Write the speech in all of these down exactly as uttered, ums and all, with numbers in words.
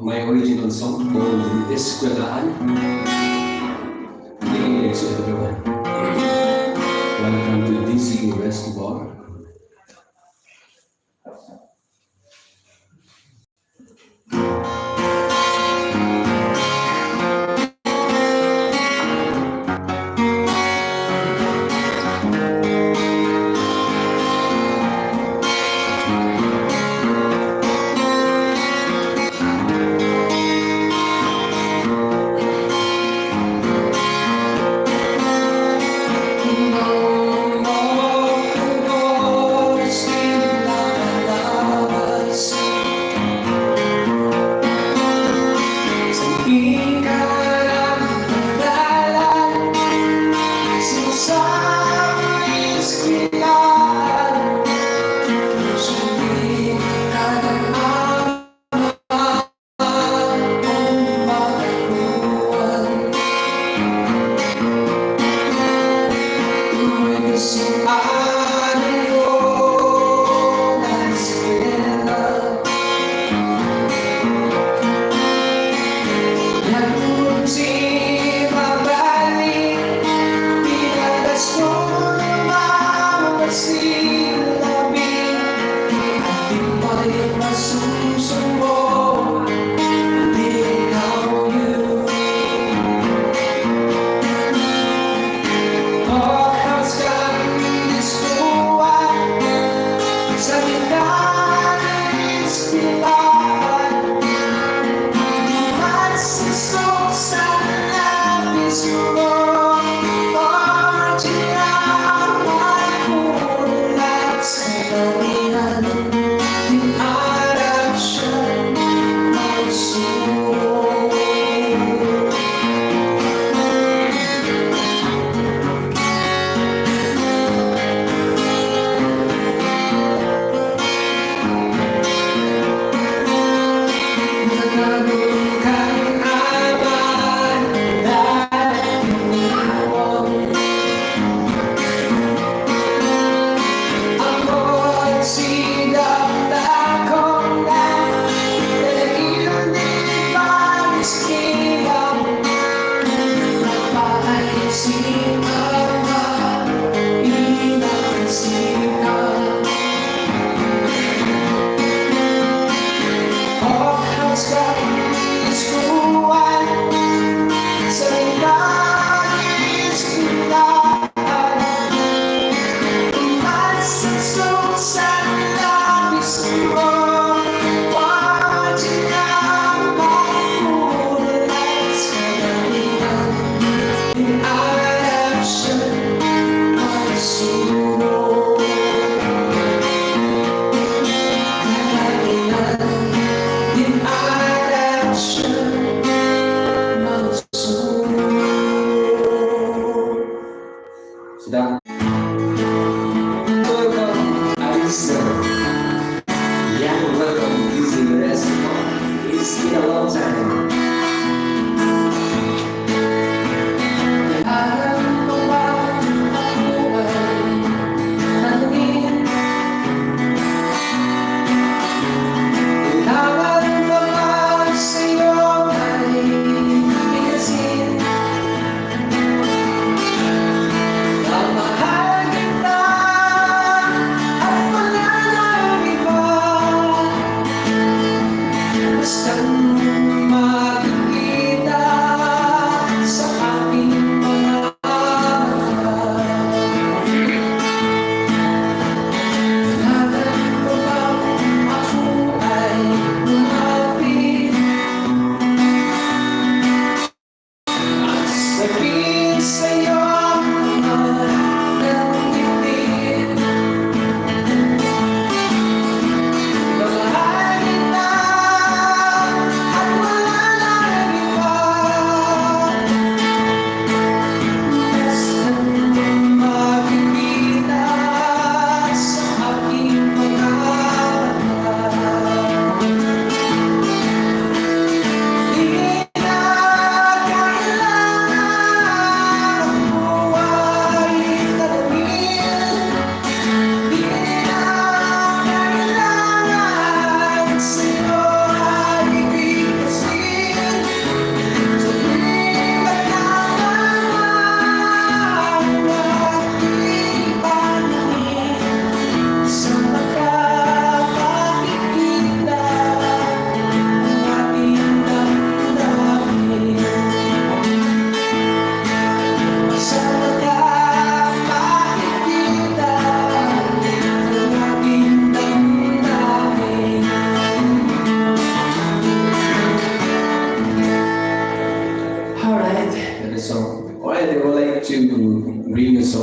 My original song called Eskwelahan. Greetings to everyone. Welcome to D Z Rest Bar.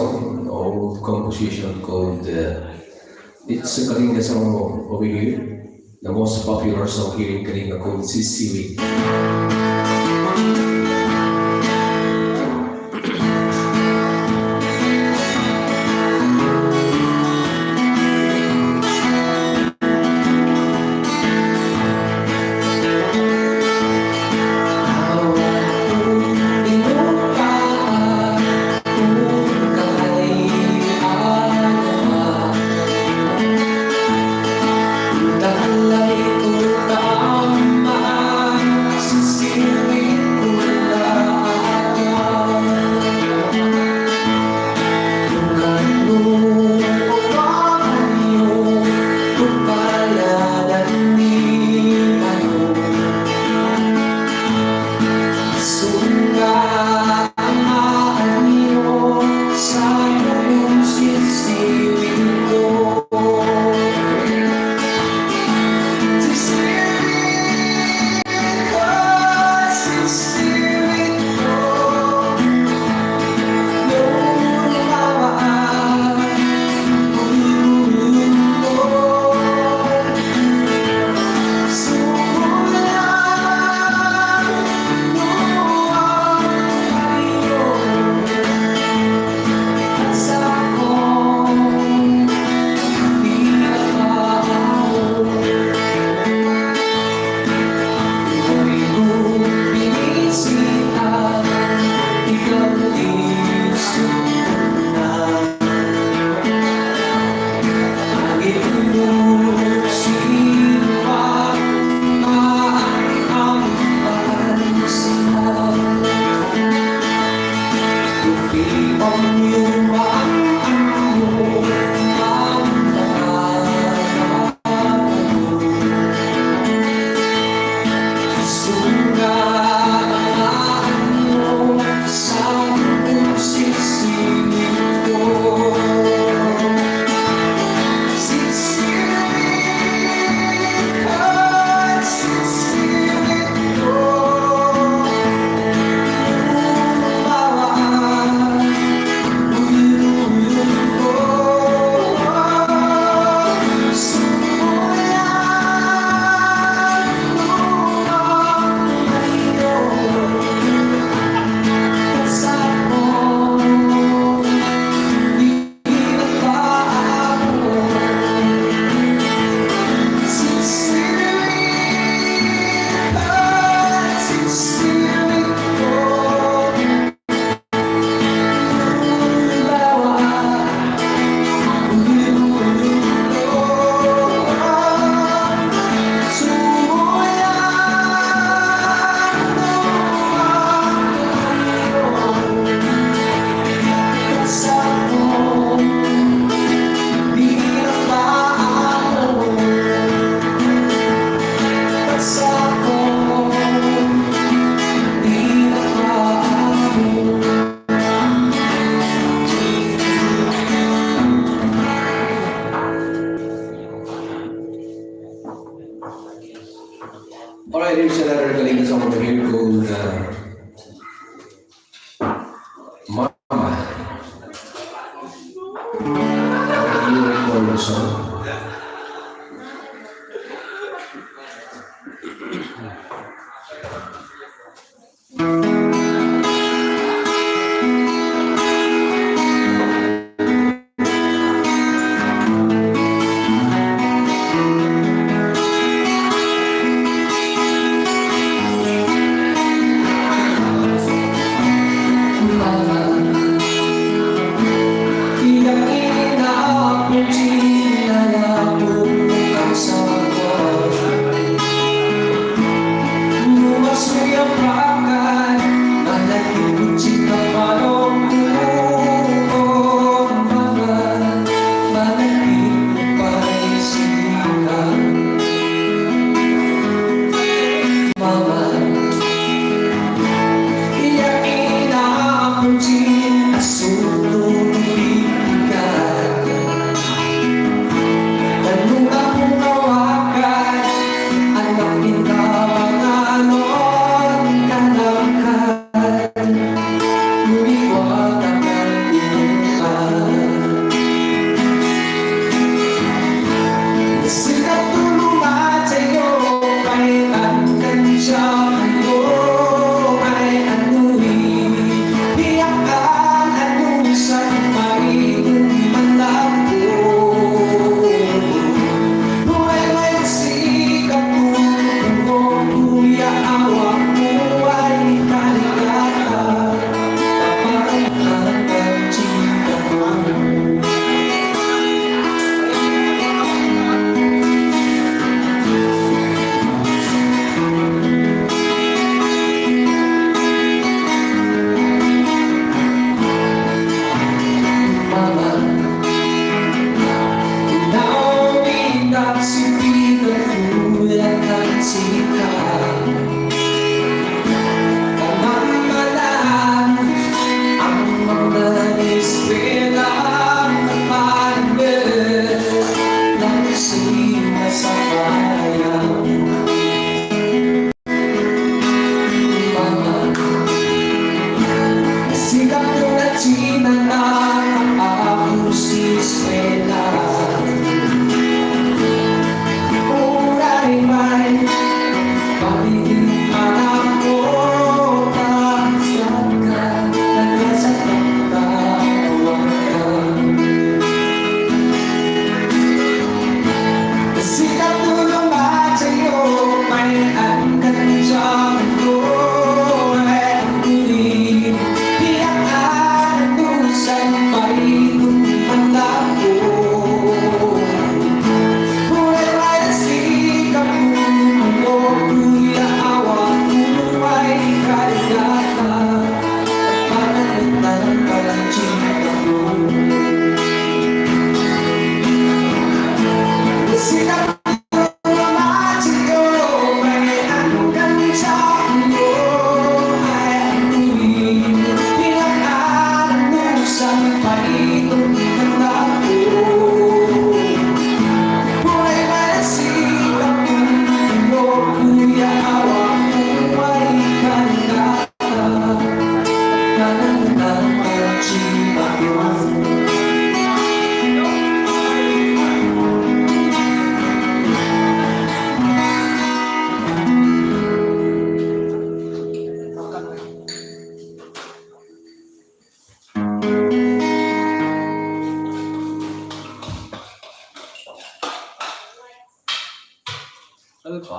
song, old composition called, uh, it's a Kalinga song over here. The most popular song here in Kalinga called Sisiwit. Alright, here's another Kalinga song over here called, uh, Mama. How do you record the song?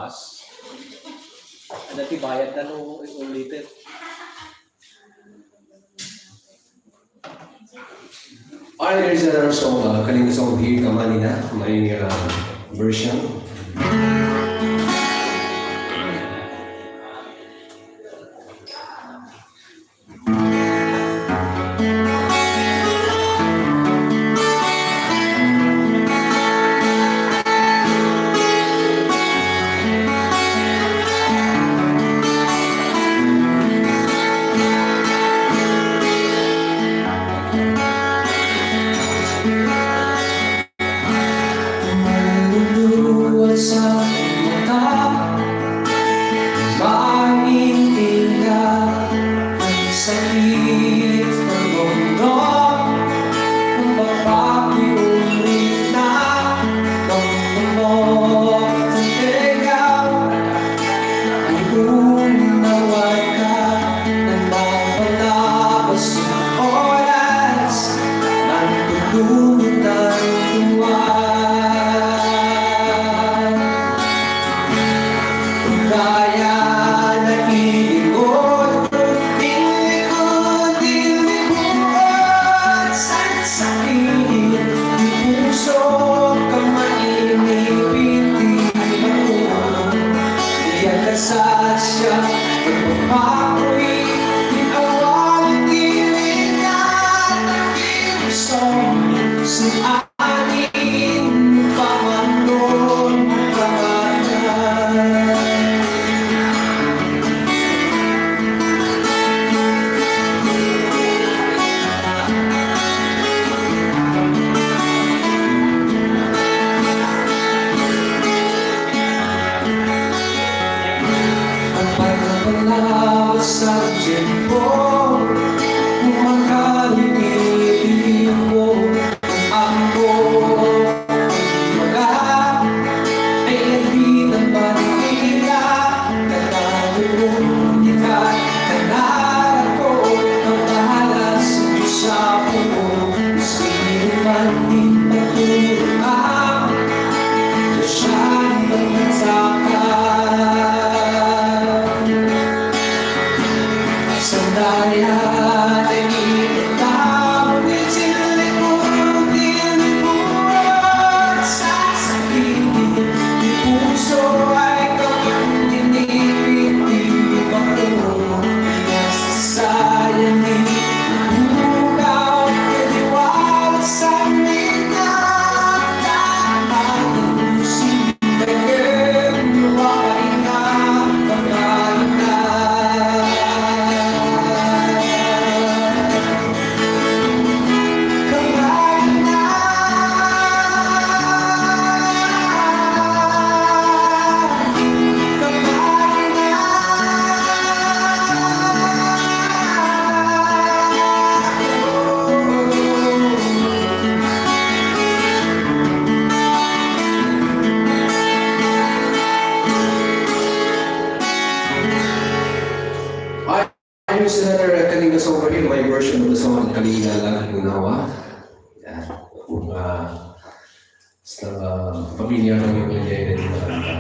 Adda ti bayadda no ulitek. Alright, there is another song, uh, kaninga song here, Kamanina, my, uh, version. Maluluwat sa mata, maintindihan ang sakit ng mundo, ang pagpapauli na ng mundo, ang tegaw. Ay, umawa ka na napalampas ang oras, nagtutulog ang buwan. Kaya na ilimot, ilikot, ilikot, sakit, di puso ka mainipit, di makulong. Diyan ka sa siya, nagpapakoy, di awal, di ligat, di gusto, si anin, pamandon, pangalan. Ang pagkapalaw sa tiempo, umangkal iti tiempo, ang ampo, mga, ay nagbitan pa nila, nagkakaroon ka, kanara ko, ang bahala sa Diyos sa buong, sino man ipatulong ka, siya ang magsaka. Sandaya, Ayos na, uh, kaninga song, my version of the song, Kaninga Lang Unawa. Yan. Kung, uh, sa, uh, familiar na yung mga kanta.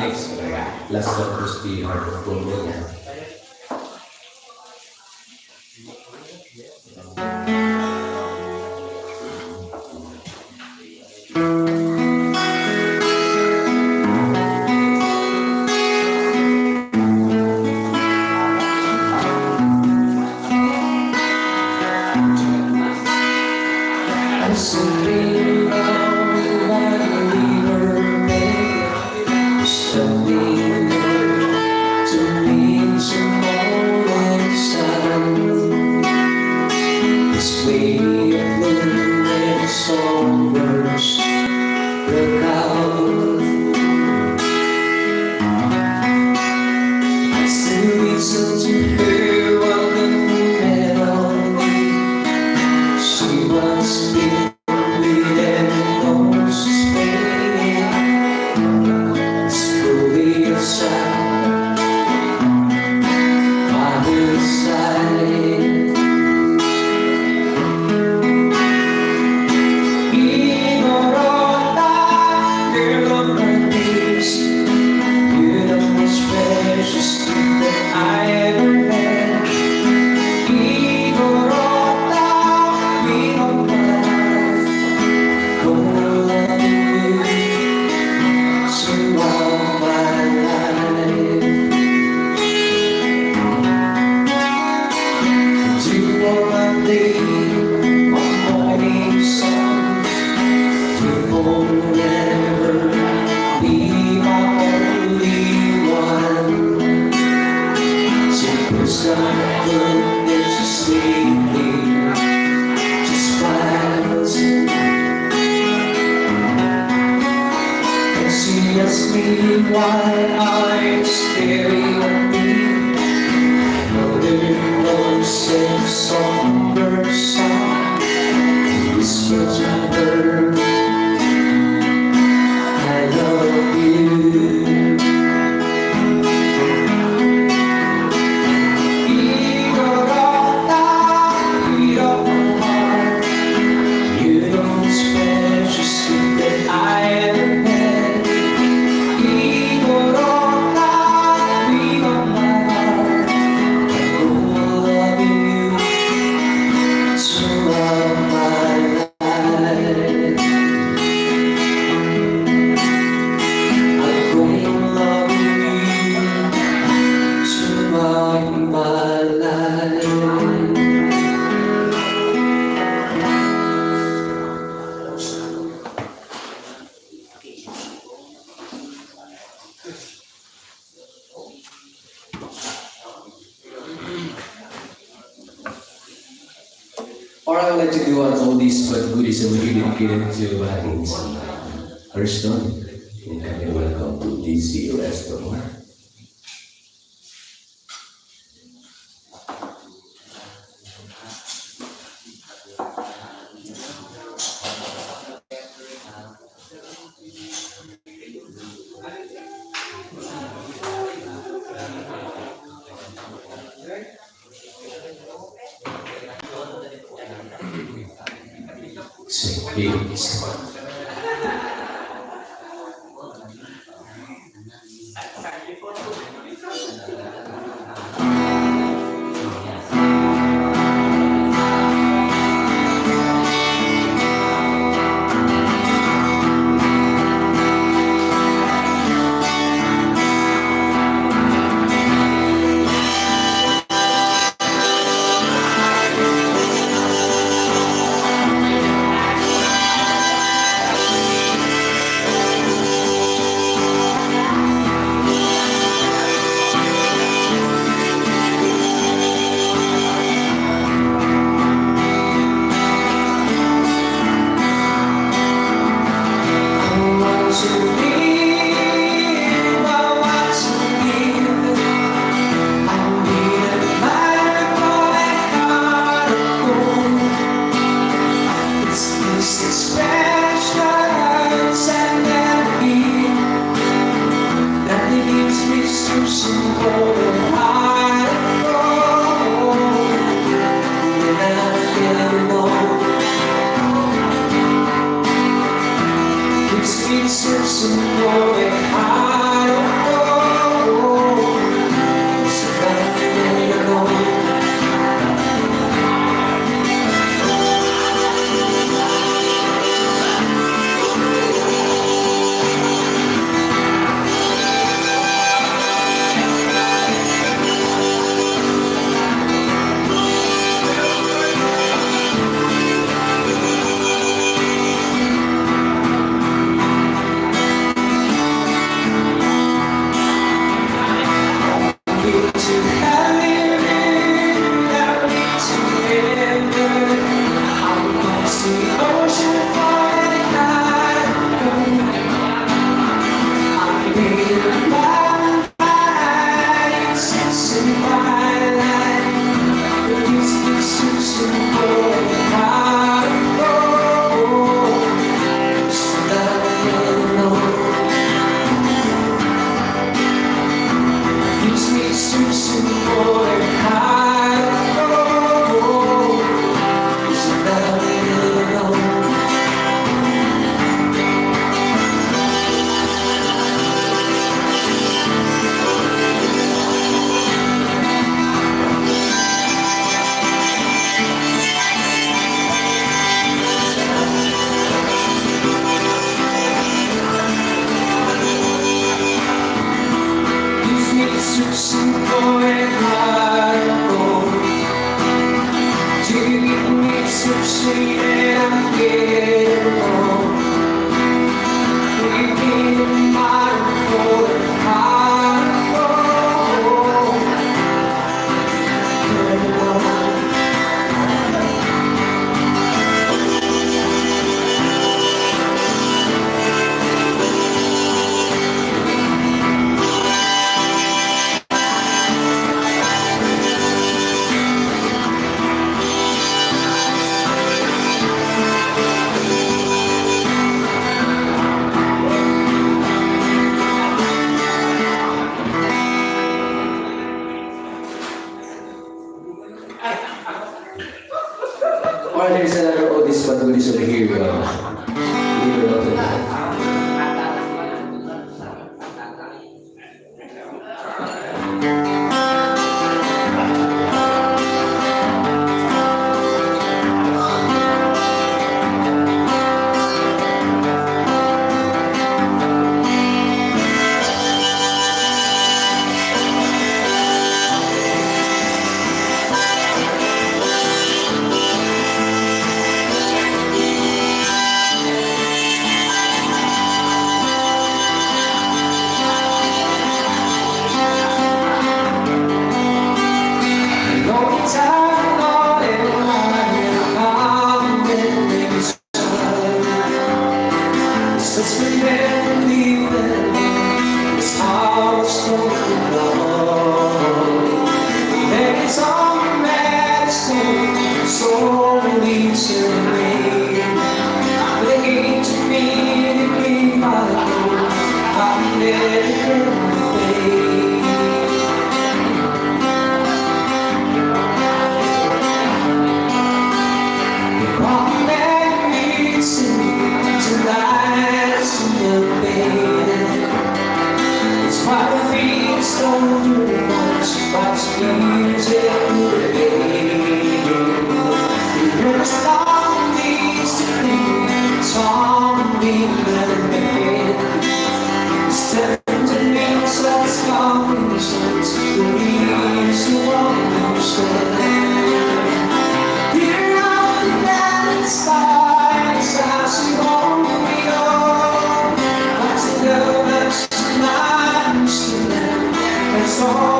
Next, last of the speaker, Colonia. I'd like to do an oldies but goodies, and we give it, give it to, uh, Hurston. And kindly welcome to D Z Restaurant. Alright, there's another oldies but goodies over here. Uh, leave it up to that.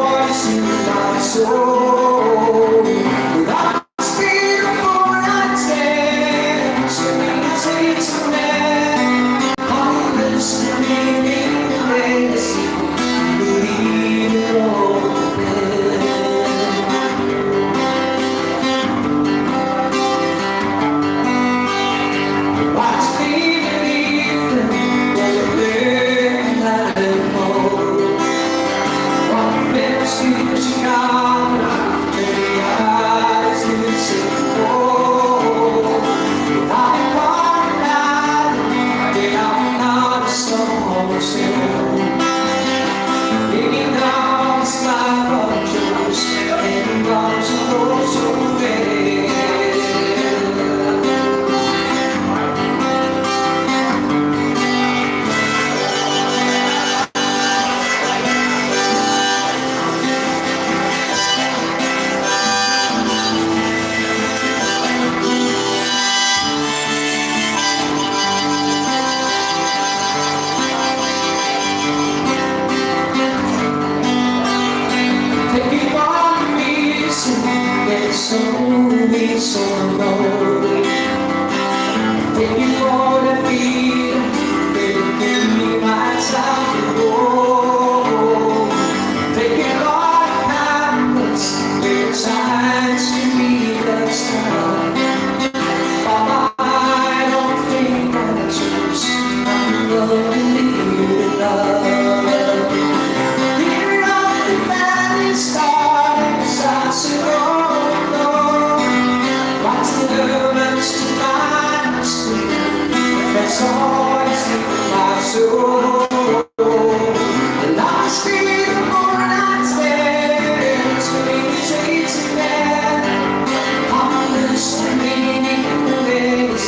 Rejoice in my soul. God's beautiful and safe, sing, sing, sing, come, let's sing in praise, believe it all. Thank you for the reason that so we so know. Thank you for the fear that you give me my time to go. Thank you for the kindness that shines to me the star. Papa, I don't think I choose. I'm lonely in love. Here on the valley stars, I surrender. What's the difference to my history? That's all I see in my soul. The last thing the morning stands for me is waiting there. I'm listening in the days.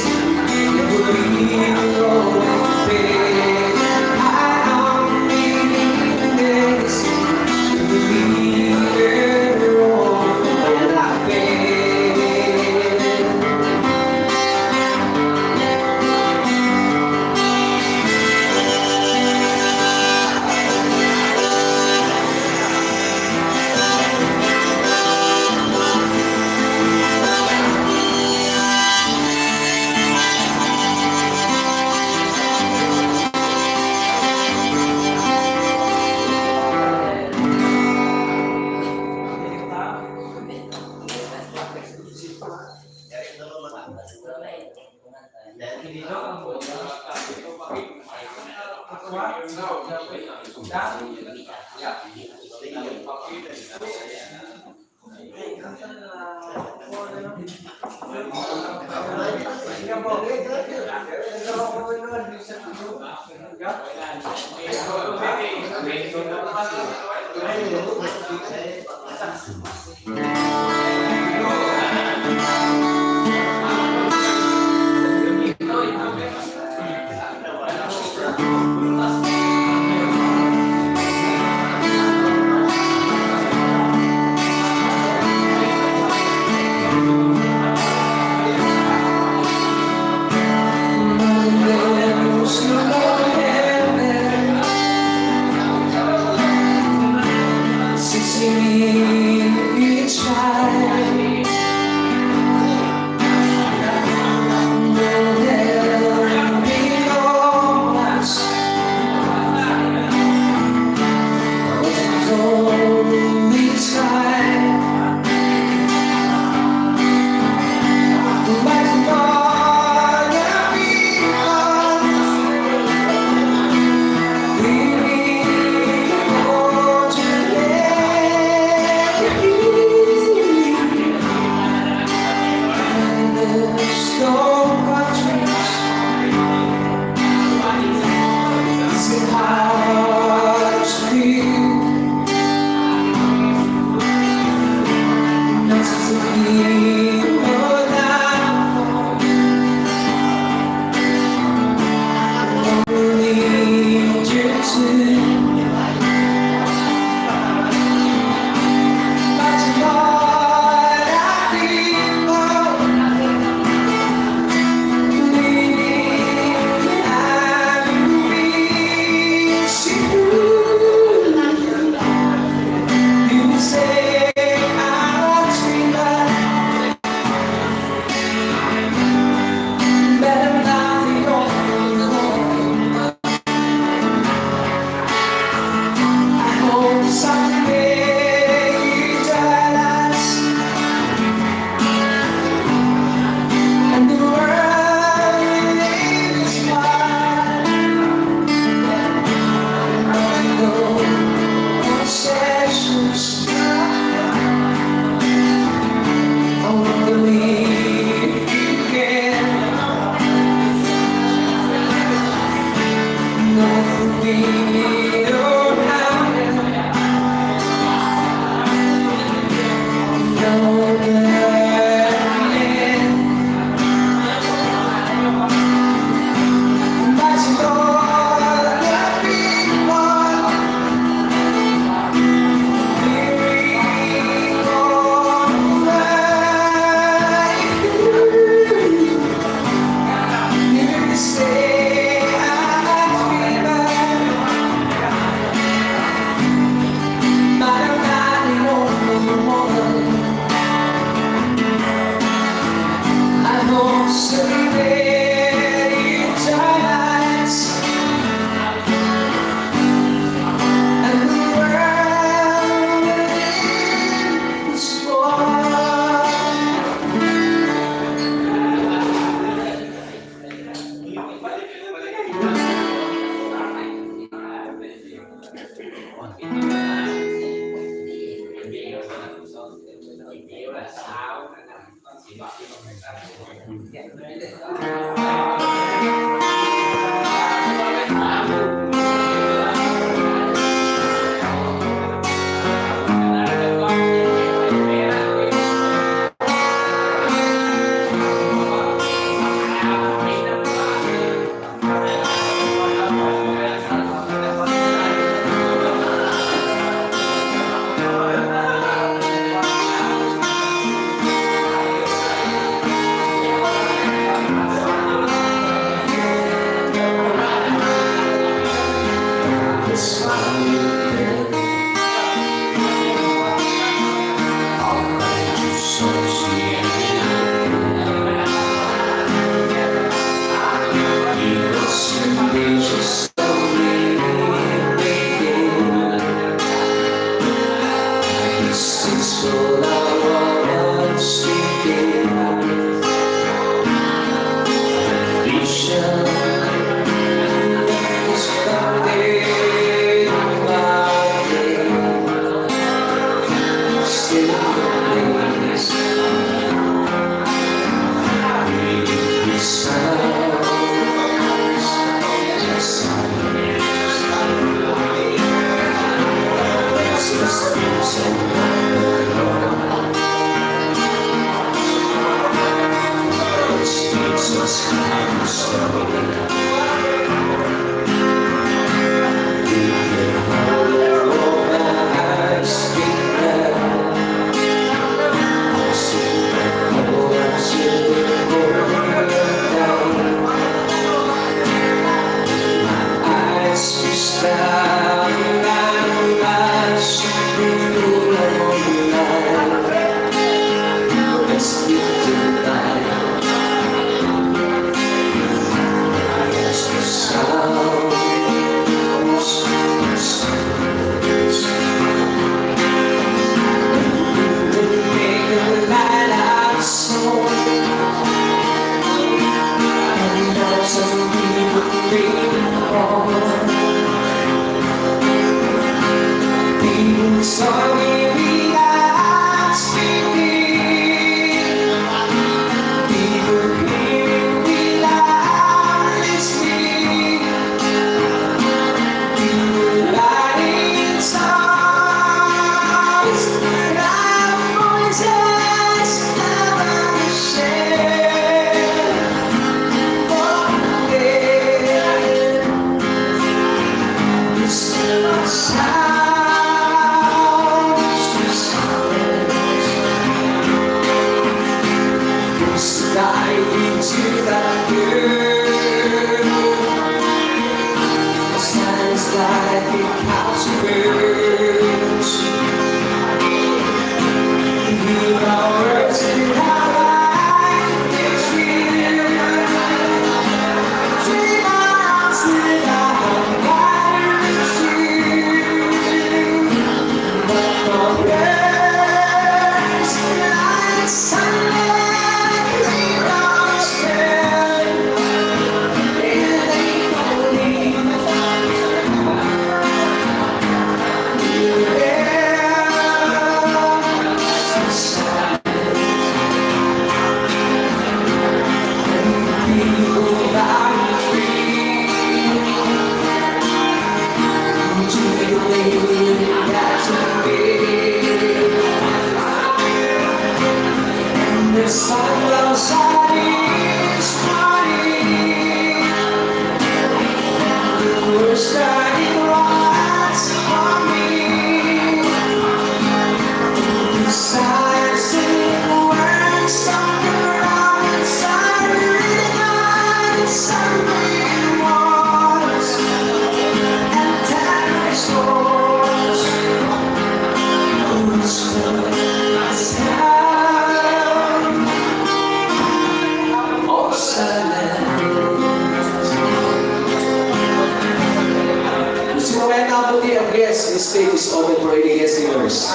Gusto mo kaya nabuti ang guest? The stage is open for any guest singers.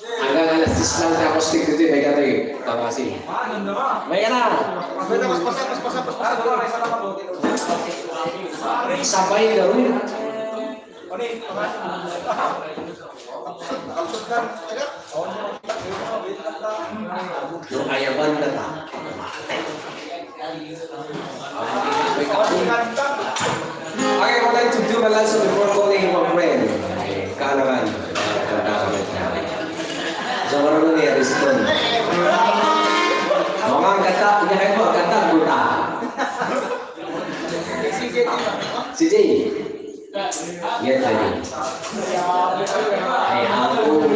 Hanggang alas diyes lang, tapos tigdito, may gatoy. Tama si. May ka na. Sabay na rin. No, ayawan na ta. Okay, I would like to do my lesson before calling my friend. Kailangan. So, ano na niya, Riston? Mga kanta, hindi kayo mga kanta, buta. Si Jay. Yan tayo. Ay, ako.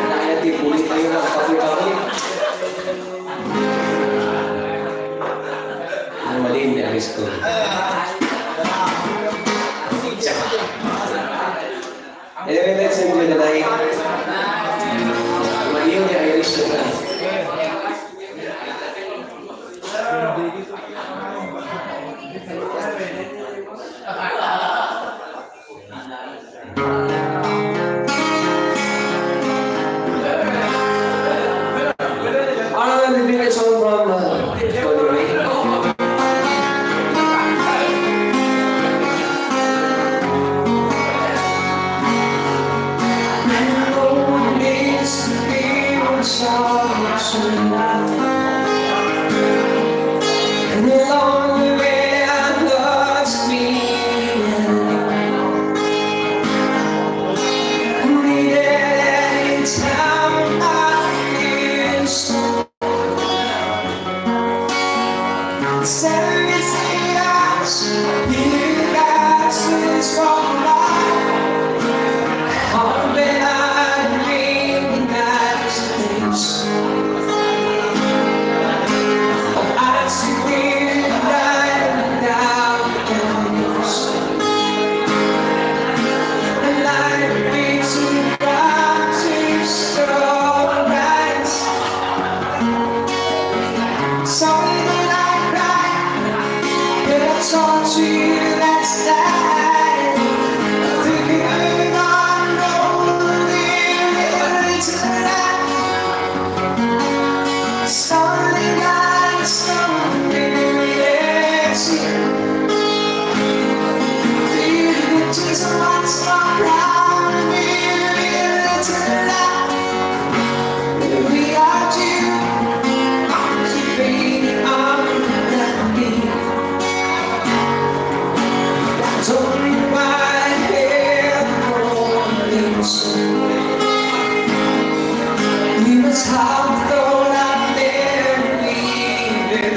Kaya di puli tayo ng kapoy-kapoy. Ang mali ni Ariston. Anyway, let's enjoy the night. Ang mali ni Irish na.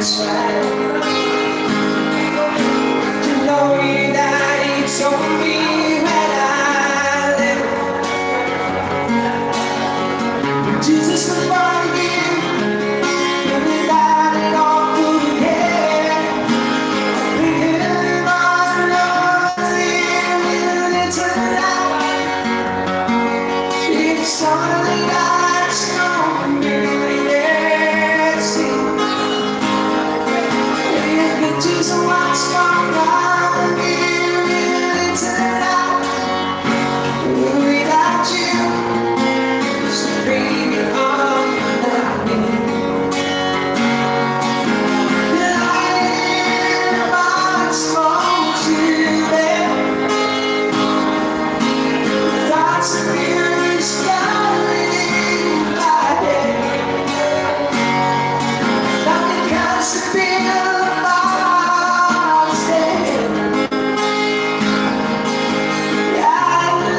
You know that it's only when I live. Jesus, goodbye, dear. Let me die it all to you. Bring it in my love, it's alive. It's only God's community. If it is what's wrong, it's alive. Without you, just bring it on, let me. Light my soul today. Thoughts of you is carried in my head. Nothing can subdue my head. I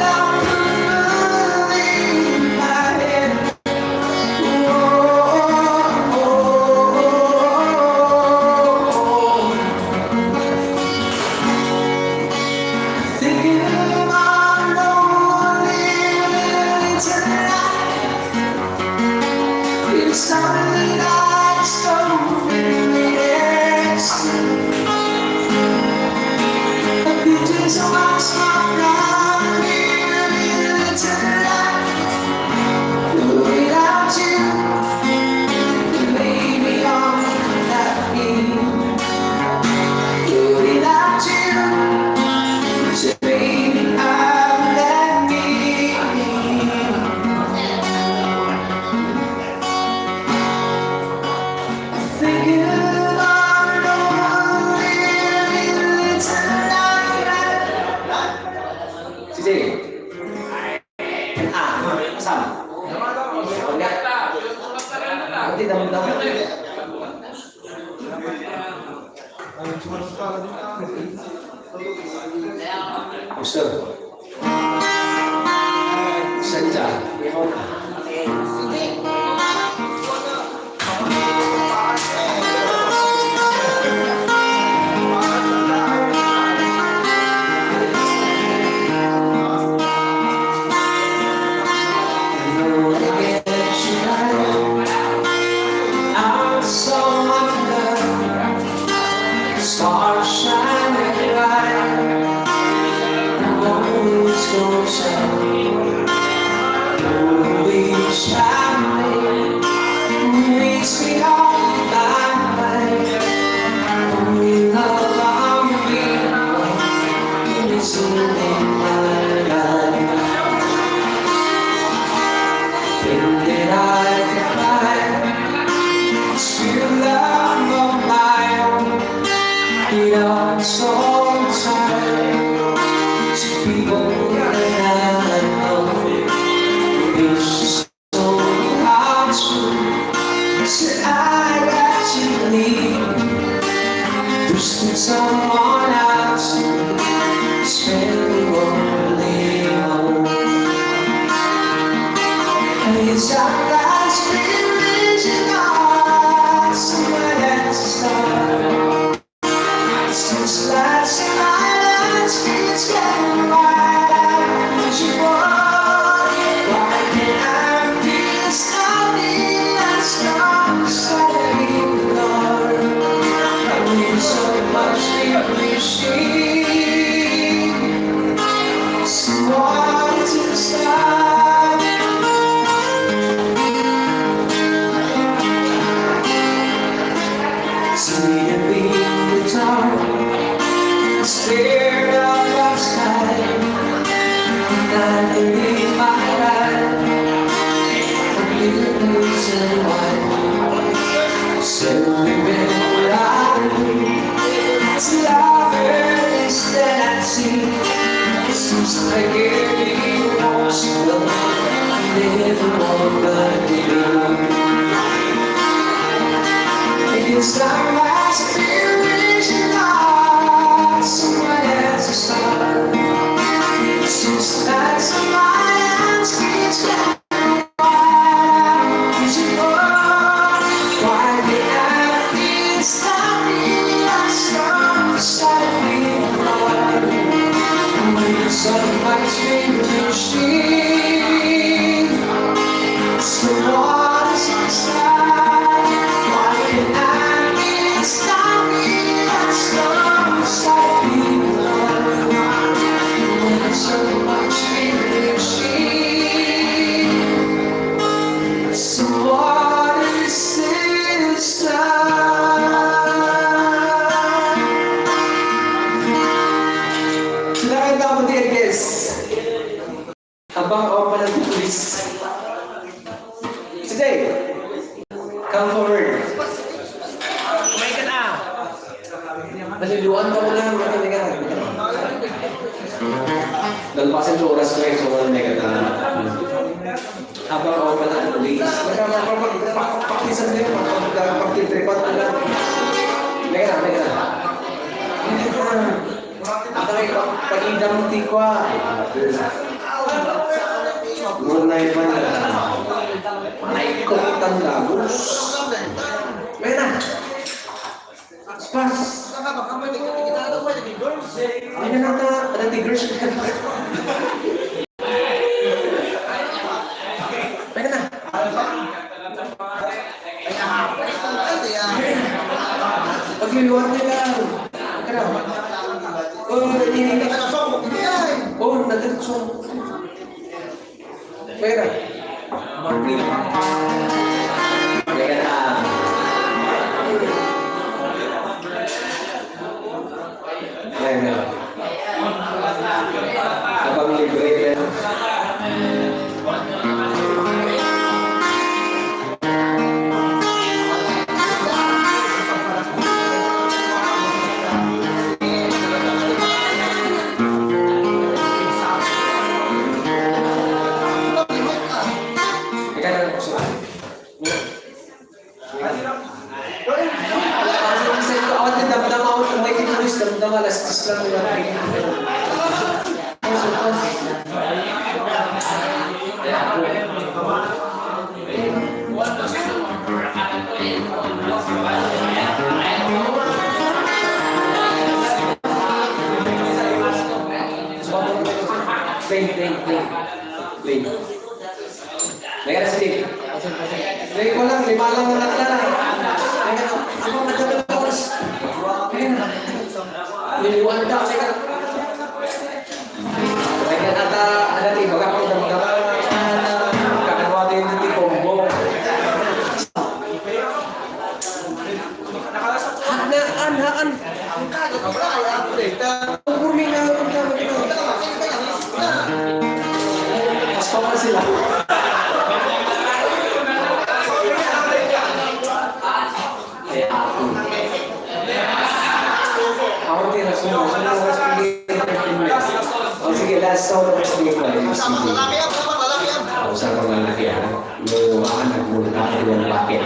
love the moon in my head. Without you, baby, I'm nothing. Without you, baby, I'm nothing. Thinking about living tonight. Sige. Ah, asam? Hindi, damo-damo. Gusto. Sadya. Stars shining bright, always goes out, always shining, makes me all mine. Only love I'll be, only something I love. Thing that I can find, it's true love of mine. It all so tired to people that I know. It's so hard to say I got to leave. There's still someone else spending only hour. And it's our last reason, someone else's love. Since last night, it's getting wild. You want, why can't I be standing as strong as I are? I need so much to be seen. Someone to stop. Sweet and leave the town, scared of outside. Not believe my life, a new reason why. So we will ride to lovers that I see. It seems like every once in a while, never want but you. It's like my spirit is not someone else's love. It's just like someone else keeps getting wild. Is it wrong? Why did I feel so Machine. So what is inside? Why can't I be stopping at some side? When so much energy. So what is inside? Kailangan dapat i-guess. Abang, awan pala ti pulis. Sige. Come forward. Kumain ka na. Naliluan ka mo lang. Naliluan ka. Nalpasan yung oras ko eh. So, wala may kata. Abang, awan pala ti pulis. Pakisan din. Pagkitripan ka lang. Mega, mega. Atay, pag-, pag-idam ti kua. Ngunay pa na. Ay, kutan dagus. May na. Spas. Ay, na nata, ada ti girls. Pwede na. Pagliluan niya lang. Tara. Oh, hindi, hindi. Oh, nadiretso. Pwede. Pwede na. Ayan na. Abang libre ka. Ikaw na lang po, sir. Awan ti damdama, awan ti may tinulis damdama, alas diyes lang nila. Play, play, play. Play. May alas din. May ko lang, lima lang ang nakita na. May ano, ano, nagkakalas. Ayun na. Niliwan ka, may ka. May ka nata, ano, di, baga ko, baga ka, ano, kakaluwa din yung combo. Haan, haan, haan. Ang kagat, wala, wala, wala. Ang kurmi nga, ang kagat, wala. Mas pa sila. Kaya ako. Ako din, nasusunod. Nasusunod. O, sige, last song, last song. O, sa mga lalaki, ha? No, ah, nagmulta ka, di ba, bakit?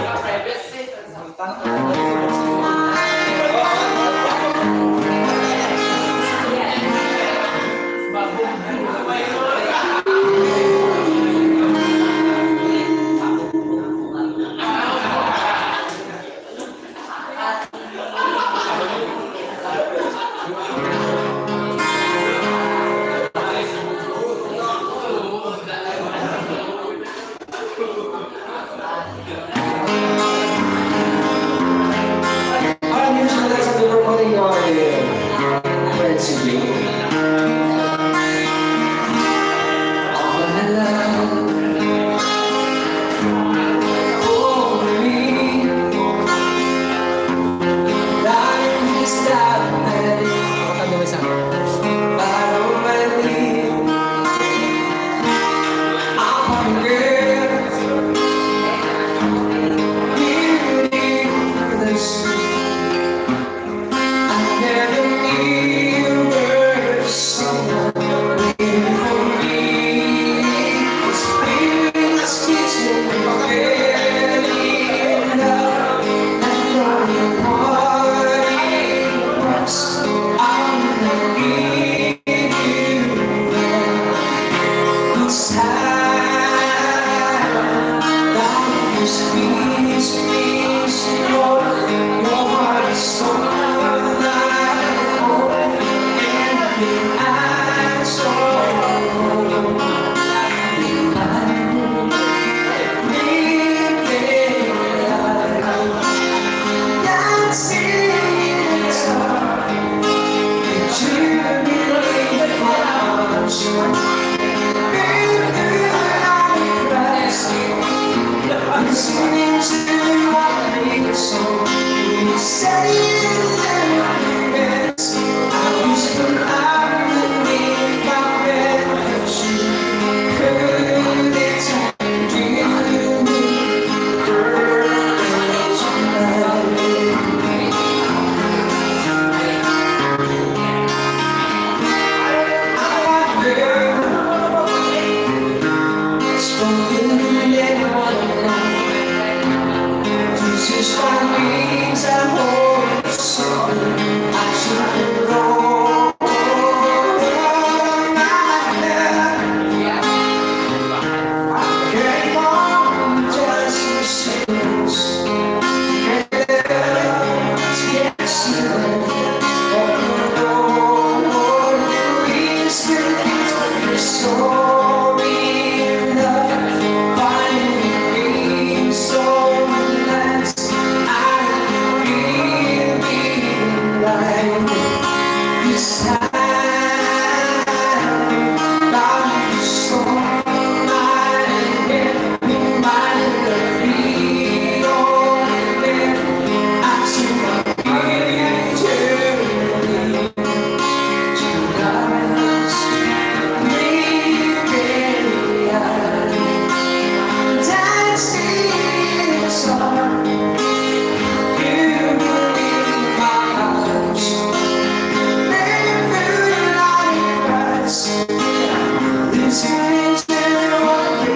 Alright, thank you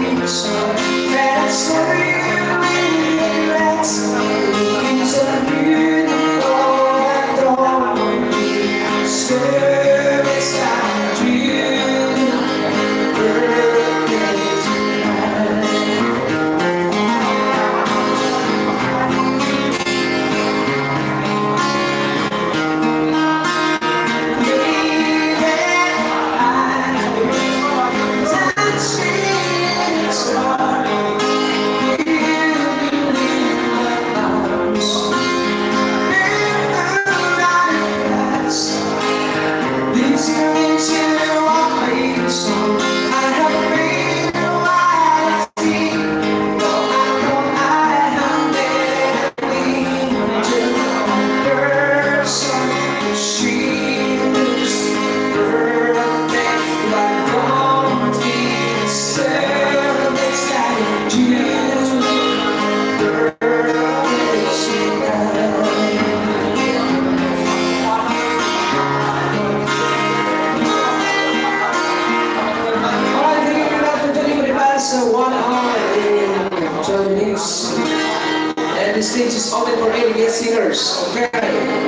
very much for tuning in, everybody. So, one hour and twenty minutes. And the stage is open for any guest singers. Okay,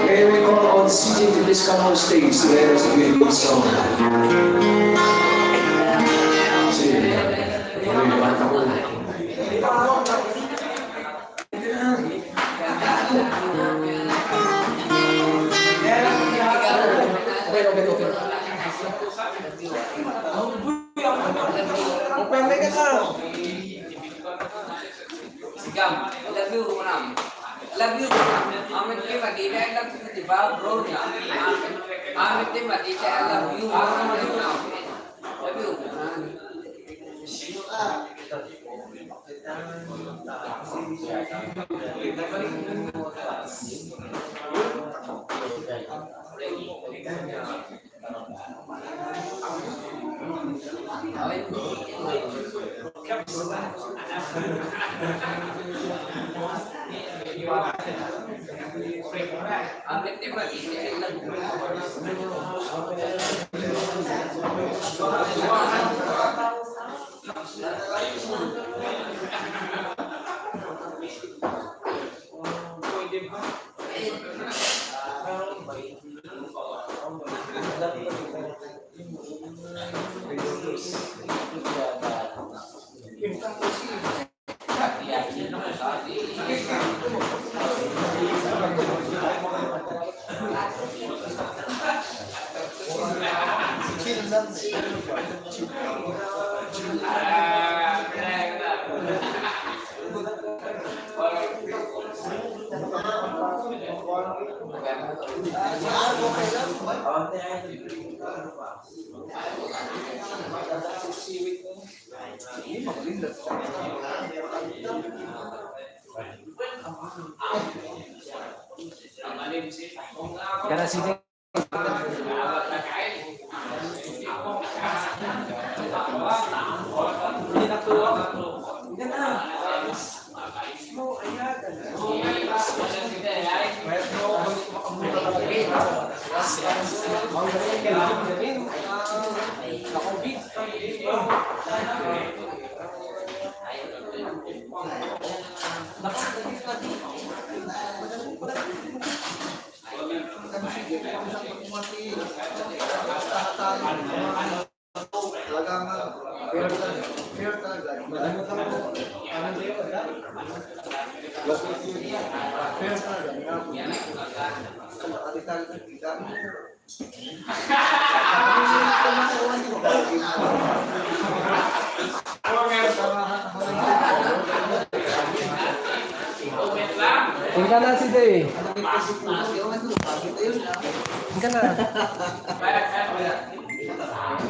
may we call on C J to please come on stage to let us play this song. Sige. May naman ako na. Okay, okay, okay. Open mic ka, sir. Sigang, I love you, Ram. I love you, Ram. Amit ti madida, I love you, di ba, bro, niya? Amit ti madida, I love you, Ram. I love you. Kana sini. Talagang, ah, fair talaga, fair talaga. Fair talaga. Tingka na si Day. Tingka na.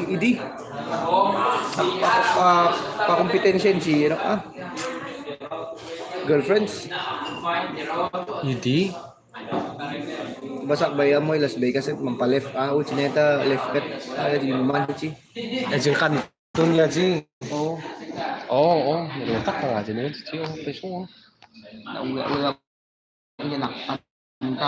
Idi. Pa, pa, pakompetensya si, ano, ah. Girlfriends. Idi. Basta bay amoy Las Vegas, eh, mampaleft. Ah, o, chineta, left cut. Ah, di man, chi. Ay, jing kanton niya, chi. Oo. Oo, oo. Nilutak ka nga, chi, oh, preso, oh. Nauwi-uwi ako niya, nakanta.